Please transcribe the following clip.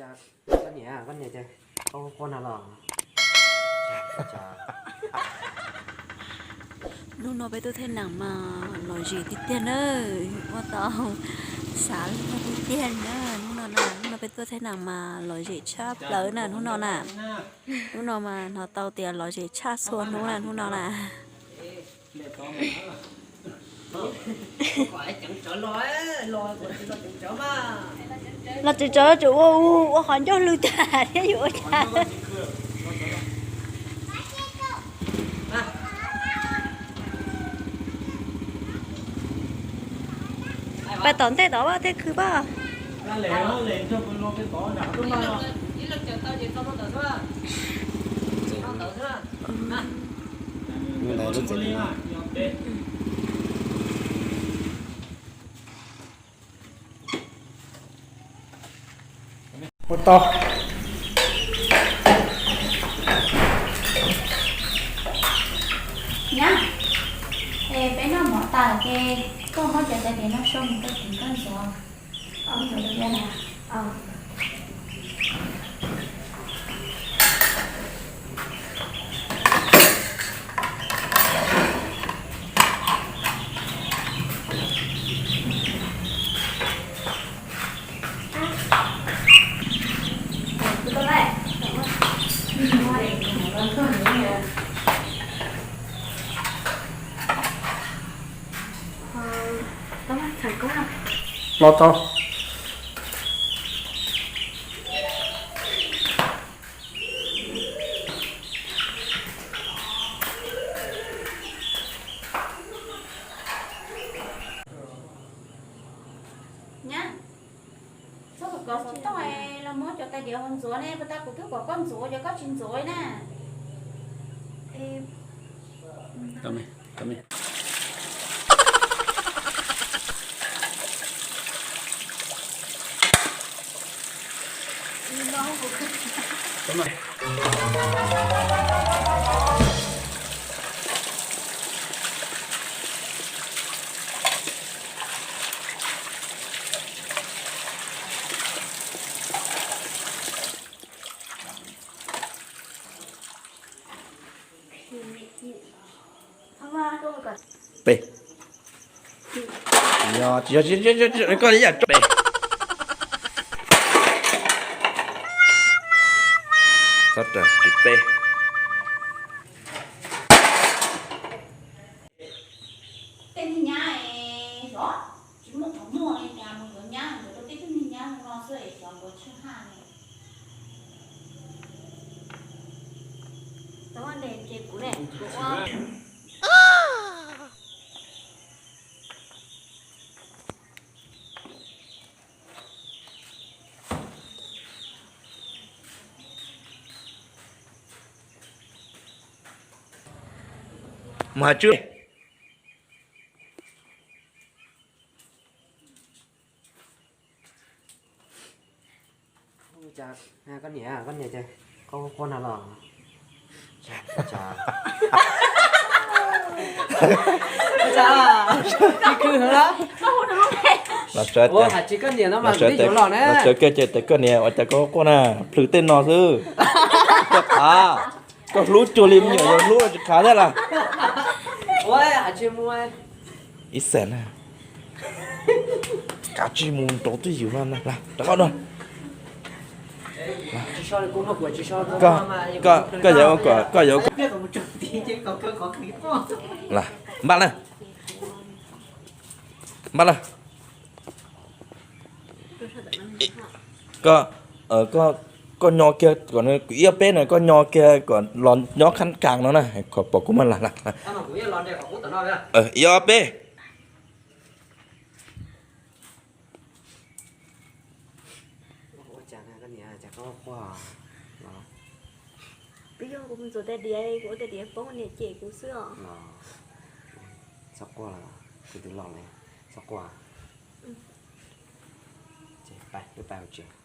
Koj niam, koj niam ces koj quaj na los. Hnub no peb tuaj thaij neem mas lom zem tiag tiag na, ua tau xav luag tiag tiag na hnub no na. Hnub no peb tuaj thaij neem mas lom zem tshaj plaws na hnub no na. Hnub no mas hnov tau tias lom zem tshaj txhua hnub na hnub no na. Los tseem tsawv, tsum ua ua qhov ncauj lwg tag thiab yuav ua cas. Pais tom ntej tod thiaj khwv pab. Ua tau. Nyab, es peb noj mov tas ces koj muab cov caiv no sau mus rau kuv koj ntxuav. Los tau. Nyab, txhob kov xov tooj los muab cov tais diav ntxuav ne, puas tas kuv twb kom koj ntxuav ces koj tsis ntxuav na. Peb. Yog tsis yog, koj yam tso peb. Tsis peb. Tej neeg nyab es xyov tsis muaj qhov muag li cas mus yuav nyab, yuav rau tej tug neeg nyab no xwb es xyov yuav tshuaj haj li. Tau ne, ces kuv ne, kuv ua. Mus hais tswb. Koj niam, koj niam ces koj quaj na los. Los sawv, los sawv kiag ces tes koj niam ua cas koj quaj na, plhws tej no xwb. Koj qhav, koj hlub cuag li me nyuam yaus hlub tsis qhav thiab las. Ib xees na. Kav tsij mus nrauv twj ywm no, rov qab dua. Koj, koj yuav, koj yuav. Npaj na, npaj na. Koj, koj nyo kiag kom kuv ib ob peb no, koj nyo kiag kom los nyob khab kas no na, kom pom kuv mas las. Ib ob peb. Twb yog kuv mus ntxuav tais diav, kuv ua tais diav poob niam cem kuv xwb os. Txhob quaj, kuv twb los lawm, txhob quaj. Ces pais, wb pais hauv tsev.